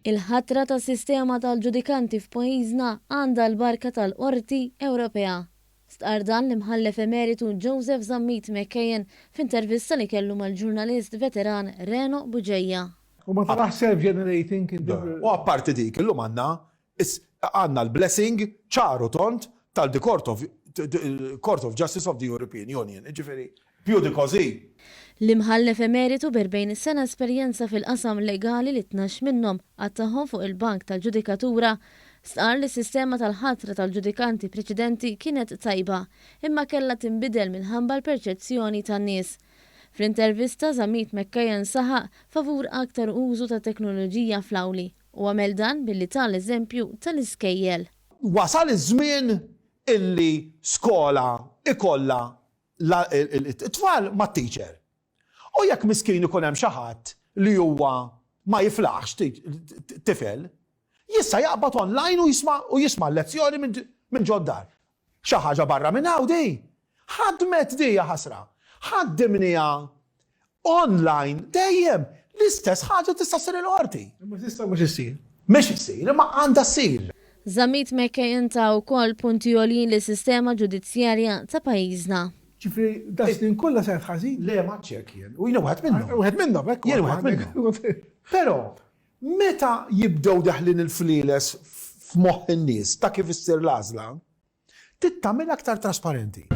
Il-ħatra tas-sistema tal-ġudikanti f'pajjiżna għandha l-barka tal-Qorti Ewropea. Stqarr dan l-Imħallef Emeritu Joseph Zammit McKeon f'intervista li kellu mal-ġurnalist veteran Reno Bugeja. U ma tarax self-generating inti. U apparti dik, illum għandna għandna l-blessing ċar u tond tal-The Court of Court of Justice of the European Union. Jiġifieri, più di così. L-Imħallef Emeritu b'40 sena esperjenza fil-qasam legali li 12 minnhom qattagħhom fuq il-bank tal-ġudikatura, stqarr li s-sistema tal-ħatra tal-ġudikanti preċedenti kienet tajba, imma kellha tinbidel minħabba l-perċezzjoni tan-nies. Fl-intervista, Zammit McKeon saħaq favur aktar użu tat-teknoloġija fl-awli u għamel dan billi ta l-eżempju tal-iskejjel. Wasal iż-żmien illi skola ikollha it-tfal mat-teacher. U jekk miskin ikun hemm xi ħadd li huwa ma jiflaħx tifel, jista' jaqbad online u jisma' u jisma' l-lezzjoni minn ġod-dar. Xi ħaġa barra minn hawn di? Ħadmet di jaħasra. Ħaddimniha Online dejjem l-istess ħaġa tista' ssir il-qorti. Imma s'issa mhux issir. Mhix issir, imma għandha ssir. Zammit McKeon ta wkoll punti għoljin lis-sistema ġudizzjarja ta' pajjiżna. Ġifieri das-snin kollha saret ħażin? Le m'għadx hekk jien. U jiena wieħed minnhom. Wieħed minnhom, hekk. Jien wieħed minnhom. Però meta jibdew deħlin il-flieles f'moħħ in-nies ta' kif issir l-għażla, trid tagħmilha aktar trasparenti.